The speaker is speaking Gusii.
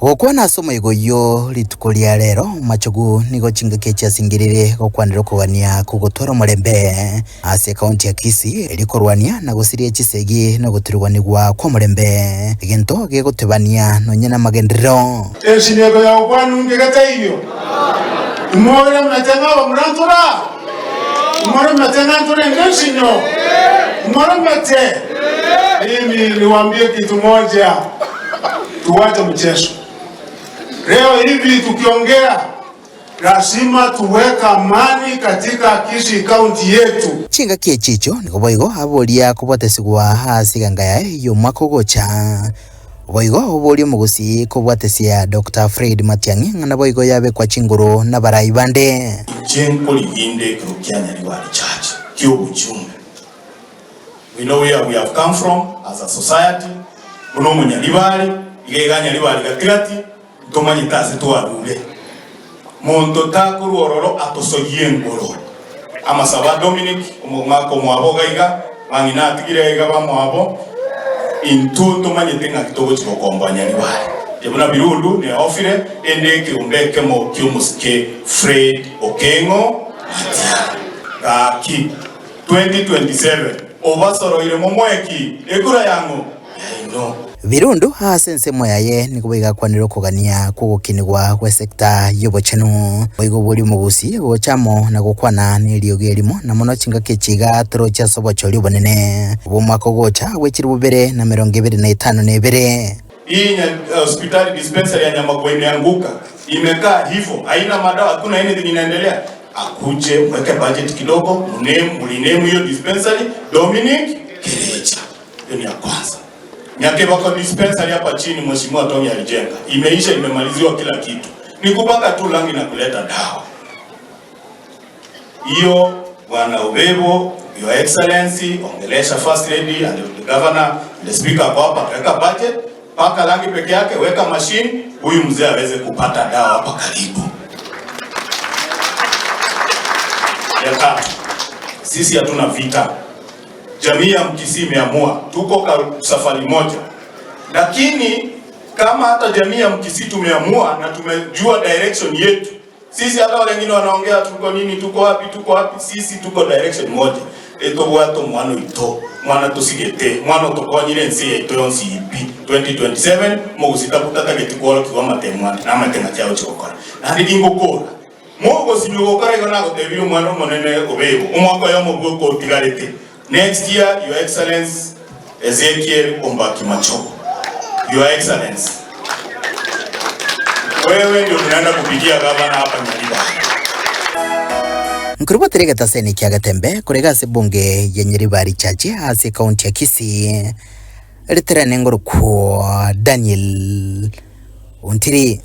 Gokwana ase omoyega oyio rituko ria rero, Machogu nigo chingaki echi asingerire gokwanera okogania kw'ogotwara omorembe ase ekaunti ya Kisii erio korwania na gosiria chisegi na ogotiruganigwa kw'omorembe, egento gegotebania nonye namagenderero. Ensineko ya gokwana onge getaiyo. Imoremete ng'a abamura ntora? Imoremete ng'a ntorenge ensinyo? Imoremete? Mimi niwaambie kitu moja, tuwache mchezo. Leo hivi tukiongea lazima tuweke amani katika Kisii County yetu. Chingaki echi echio nigo boigo aboria kobwatesigwa ase eganga yaye y'omwaka ogocha. Boigo oboria omogusii kobwatesia Doctor Fred Matiang'i ng'a naboigo yabekwa chinguru nabarai bande. Inche nkoriginde ekero kia Nyaribari Church ki'obochumbe. We know where we have come from as a society, buna omonyaribari, iga iga Nyaribari gati gati, ntomanyete ase twarure. Monto takorwa ororo atosoyie engoro. Amasabo a Dominic, omong'aka omwabo iga iga, bang'ina atigire iga bamwabo, intwe ntomanyete ng'aki togochia gokomboa Nyaribari. Inche buna Birundu neofire ende ekeombe ekemo ki'omosike Fred Okeng'o Matiang'i. Gaki 2027 obasoroire momoe ki ekura yang'o yaino? Birundu ase ensemo yaye nigo boigo akwanire okogania kw'ogokinigwa gw'esecta y'obochenu. Boigo boria omogusi gocha amo na gokwana neriogi erimo, na mono chingaki echi iga toroche ase obochori obonene bw'omwaka ogocha bwe chilifu bibere na emerongo ebere na etano na ebere. Hii hospitali dispensary ya Nyamagwa imeanguka, imekaa hivo, haina madawa, hakuna anything inaendelea. Akuje mweke budget kidogo, muname, murename hiyo dispensary Dominic Kerecha. Hiyo ni ya kwanza. Nyakebako dispensary hapa chini Mheshimiwa Tony alijenga, imeisha, imemaliziwa kila kitu, ni kupaka tu rangi na kuleta dawa. Hiyo Bwana Obebo, Your Excellency, ongelesha First Lady and the Governor and the Speaker ako hapa, weka budget, paka rangi peke yake, weka machine, huyu mzee aweze kupata dawa hapa karibu. Ya tatu, sisi hatuna vita. Jamii ya Mkisii imeamua tuko ka safari moja, lakini kama hata jamii ya Mkisii tumeamua na tumejua direction yetu sisi hata wale wengine wanaongea tuko nini, tuko wapi, tuko wapi, sisi tuko direction moja etobwate omwana oito mwana tosigete mwana otokonyire ense yaito yonsi pi 2027 mogosita botatageti kworokigwa amatemo ande na amatemo achi agochi gokora naende gingokora mogosinywa gokora igo nagotebirie omwana omonene obebo omwaka oyomo bwoka otigarete next year your excellence Ezekiel Ombaki Machogu Your Excellency wewe ndio tunaenda kupigia gavana hapa Nyaribari. Nkorobotera egetaseni kia Getembe korega ase ebunge ya Nyaribari Church ase ekaunti ya Kisii, riterane ngorokwo Daniel Ontiri.